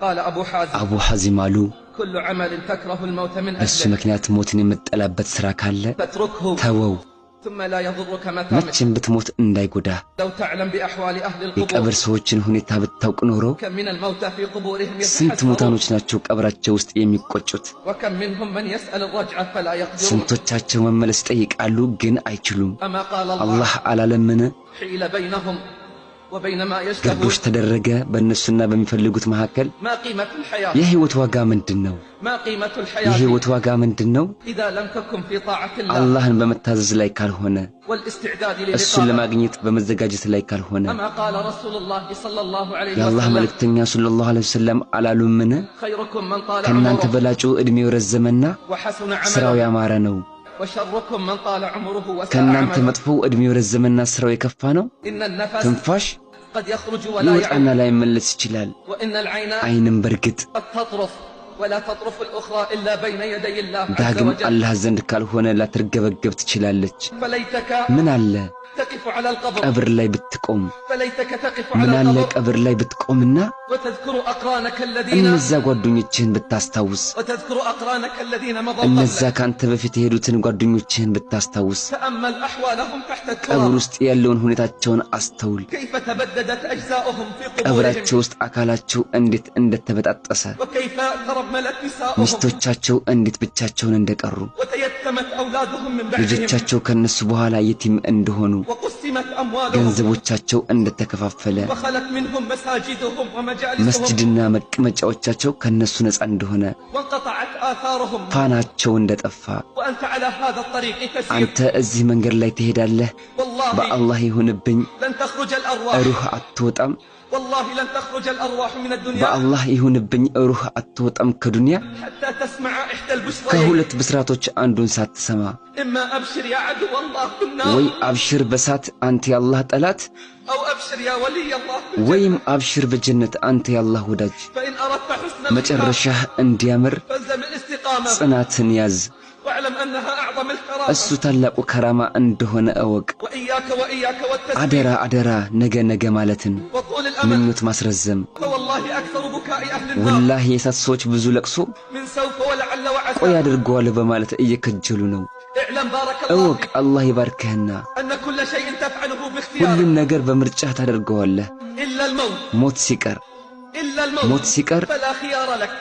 قال أبو حازم አቡ ሐዚም አሉ፣ كل عمل تكره الموت من በሱ أجله ምክንያት ሞትን የምጠላበት ሥራ ካለ فاتركه ተወው፣ ثم لا يضرك متى مت። መቼም ብትሞት እንዳይጎዳ። لو تعلم بأحوال أهل القبور የቀብር ሰዎችን ሁኔታ ብታውቅ ኖሮ كم من الموتى في قبورهم ስንት يتحسرون ሙታኖች ናቸው ቀብራቸው ውስጥ የሚቆጩት? وكم منهم من يسأل الرجعة فلا يقدرون። ስንቶቻቸው መመለስ ይጠይቃሉ ግን አይችሉም። أما قال الله አላህ አላለምን? حيل بينهم وبين ما يشتهون ግርዶሽ ተደረገ በእነሱና በሚፈልጉት መካከል። ما قيمة الحياة የህይወት ዋጋ ምንድን ነው? ما قيمة الحياة የህይወት ዋጋ ምንድን ነው? إذا لم تكن في طاعة الله አላህን በመታዘዝ ላይ ካልሆነ፣ والاستعداد እሱን للقائه። ለማግኘት በመዘጋጀት ላይ ካልሆነ። أما قال رسول الله صلى الله عليه የአላህ وسلم መልእክተኛ ሰለላሁ ዐለይሂ ወሰለም አላሉምን? خيركم من طال ከእናንተ عمره በላጩ ዕድሜው ረዘመና وحسن ስራው عمله ያማረ ነው። وشركم من طال عمره وساء ከእናንተ عمله። መጥፎው ዕድሜው ረዘመና ስራው የከፋ ነው። إن النفس ትንፋሽ قد يخرج ولا ሊወጣና يعود ላይመለስ ይችላል። وإن العين አይንም በርግጥ قد تطرف ولا تطرف الأخرى إلا بين يدي الله عز ዳግም وجل። አላህ ዘንድ ካልሆነ ላትርገበገብ ትችላለች። فليتك ምን አለ تقف على القبر ቀብር ላይ ብትቆም፣ فليتك تقف ምን على አለ القبر ቀብር ላይ ብትቆምና وتذكر أقرانك الذين እነዛ ጓደኞችህን ብታስታውስ፣ وتذكر أقرانك الذين مضوا እነዛ قبلك። ካንተ በፊት የሄዱትን ጓደኞችህን ብታስታውስ፣ تأمل أحوالهم تحت ቀብር التراب ውስጥ ያለውን ሁኔታቸውን አስተውል። كيف تبددت أجزاؤهم في قبورهم ቀብራቸው ውስጥ አካላቸው እንዴት እንደተበጣጠሰ፣ وكيف ترملت نساؤهم ሚስቶቻቸው እንዴት ብቻቸውን እንደቀሩ፣ وتيتمت أولادهم من بعدهم ልጆቻቸው ከነሱ በኋላ የቲም እንደሆኑ፣ وقسمت أموالهم ገንዘቦቻቸው እንደተከፋፈለ፣ وخلت منهم مساجدهم ومجالسهم መስጅድና መቀመጫዎቻቸው ከነሱ ነፃ እንደሆነ፣ وانقطعت آثارهم ፋናቸው እንደጠፋ። وأنت على هذا الطريق تسير። አንተ እዚህ መንገድ ላይ ትሄዳለህ። والله በአላህ ይሁንብኝ لن تخرج الأرواح ሩህ አትወጣም። والله لن تخرج الأرواح من الدنيا በአላህ ይሁንብኝ ሩህ አትወጣም ከዱንያ حتى تسمع إحدى البشريين ከሁለት ብስራቶች አንዱን ሳትሰማ፣ إما أبشر يا عدو الله بالنار ወይ አብሽር በሳት አንተ የአላህ ጠላት፣ أو أبشر يا ولي الله ወይም بالجنة። አብሽር በጀነት አንተ የአላህ ወዳጅ። فإن أردت حسن الختام መጨረሻህ እንዲያምር فالزم الاستقامة ጽናትን ያዝ። واعلم أنها أعظم እሱ الكرامة። ታላቁ ከራማ እንደሆነ እወቅ። وإياك وإياك والتسويف አደራ አደራ ነገ ነገ ማለትን وطول الأمل ምኞት ማስረዘም። فوالله أكثر بكاء أهل النار ወላሂ የእሳት ሰዎች ብዙ ለቅሶ من سوف ولعل ቆይ وعسى። አድርገዋለሁ በማለት እየከጀሉ ነው። اعلم بارك الله እወቅ فيك አላህ ይባርክህና أن كل شيء تفعله ሁሉን باختيارك ነገር በምርጫህ ታደርገዋለህ። إلا الموت ሞት ሲቀር إلا ሞት الموت ሲቀር فلا خيار لك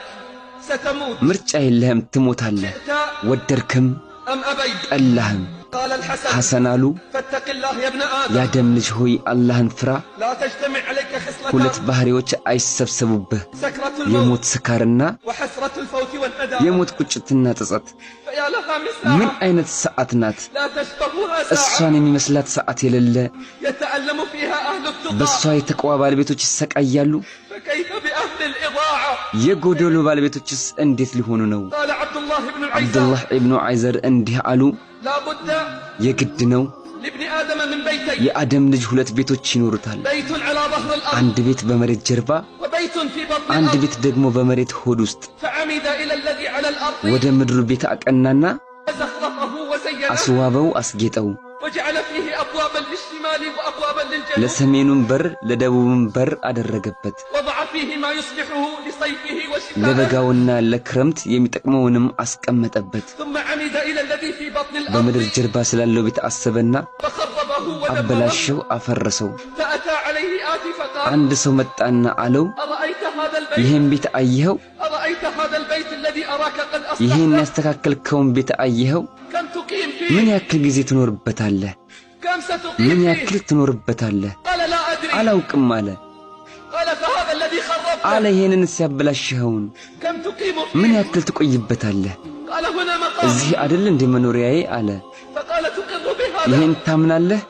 ستموت ምርጫ የለህም፣ ትሞታለህ። شئت ወደድክም أم أبيت። ጠላህም። قال الحسن ሐሰን አሉ فاتق الله يا ابن آدم የአደም ልጅ ሆይ አላህን ፍራ። لا تجتمع عليك ሁለት خصلتان ባህሪዎች አይሰብሰቡብህ፣ سكرة الموت የሞት ስካርና وحسرة الفوت والندامة። የሞት ቁጭትና ጸጸት። فيا لها من ምን ساعة አይነት ሰዓት ናት! لا تشبهها ساعة እሷን የሚመስላት ሰዓት የሌለ፣ يتألم فيها أهل በእሷ التقى የተቅዋ ባለቤቶች ይሰቃያሉ። فكيف بأهل الإضاعة؟ የጎደሉ ባለቤቶችስ እንዴት ሊሆኑ ነው? قال عبد الله بن العيزار አብዱላህ ኢብኑ አይዘር እንዲህ አሉ፣ لا بد የግድ ነው لابن آدم من بيتين የአደም ልጅ ሁለት ቤቶች ይኖሩታል። بيت على ظهر الأرض አንድ ቤት በመሬት ጀርባ፣ وبيت في بطن አንድ الأرض። ቤት ደግሞ በመሬት ሆድ ውስጥ። فعمد إلى الذي على الأرض ወደ ምድሩ ቤት አቀናና فزخرفه وزينه አስዋበው፣ አስጌጠው። وجعل فيه أبوابا للشمال وأبوابا للجنوب ለሰሜኑም በር ለደቡቡም በር አደረገበት። وضع فيه ما يصلحه لصيفه وشتائه ለበጋውና ለክረምት የሚጠቅመውንም አስቀመጠበት። ثم عمد إلى الذي في بطن በምድር الأرض ጀርባ ስላለው ቤት አሰበና فخربه ودمره አበላሸው፣ አፈረሰው። فأتى عليه آت فقال አንድ ሰው መጣና አለው፣ أرأيت هذا البيت ይህን ቤት አየኸው? أرأيت هذا البيت الذي أراك قد ይህን أصلحته ያስተካከልከውን ቤት አየኸው? كم تقيم ምን فيه ያክል ጊዜ ትኖርበታለህ? كم ستقيم ምን فيه ያክል ትኖርበታለህ? قال لا أدري አላውቅም አለ። قال فهذا الذي አለ خربته ይህንን ሲያበላሽኸውን كم تقيم ምን فيه ያክል ትቆይበታለህ? قال هنا እዚህ مقامي አደል እንደ መኖሪያዬ አለ። فقال تقر بهذا ይህን ታምናለህ?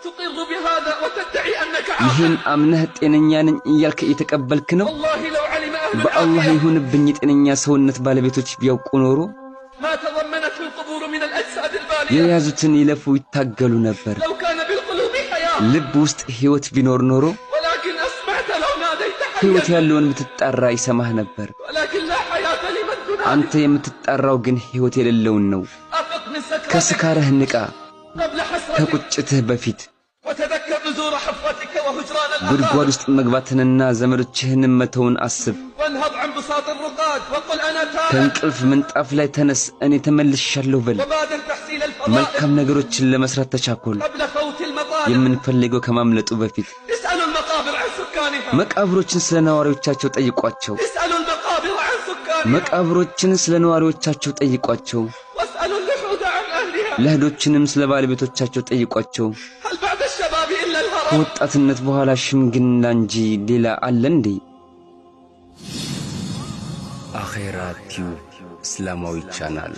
تقر بهذا وتدعي أنك ይህን عاقل አምነህ ጤነኛ ነኝ እያልክ እየተቀበልክ ነው? والله لو علم أهل በአላህ العافية ይሁንብኝ የጤነኛ ሰውነት ባለቤቶች ቢያውቁ ኖሮ ما تضمنته القبور من الأجساد البالية የያዙትን ይለፉ ይታገሉ ነበር። لو كان بالقلوب حياة ልብ ውስጥ ሕይወት ቢኖር ኖሮ ولكن أسمعت لو ناديت ሕይወት حيا ያለውን ብትጣራ ይሰማህ ነበር። ولكن لا حياة لمن تنادي አንተ የምትጣራው ግን ሕይወት የሌለውን ነው። أفق من سكرتك ከስካርህ ንቃ፣ قبل حسرتك ከቁጭትህ በፊት وتذكر نزور حفرتك وهجران ጉድጓድ الأقارب ውስጥ መግባትንና ዘመዶችህን መተውን አስብ። وانهض بساط الرقاد وقل أنا تائب ከእንቅልፍ ምንጣፍ ላይ ተነስ፣ እኔ ተመልሻለሁ በል። وبادر تحصيل الفضائل መልካም ነገሮችን ለመስራት ተቻኮል። قبل فوت المطالب የምንፈልገው ከማምለጡ በፊት اسألوا المقابر عن سكانها መቃብሮችን ስለ ነዋሪዎቻቸው ጠይቋቸው። اسألوا المقابر عن سكانها መቃብሮችን ስለ ነዋሪዎቻቸው ጠይቋቸው። واسألوا اللحود عن أهلها ለህዶችንም ስለ ባለቤቶቻቸው ጠይቋቸው። هل بعد الشباب إلا الهرم ከወጣትነት በኋላ ሽምግልና እንጂ ሌላ አለ እንዴ? አኼራ ቲዩብ እስላማዊ ቻናል።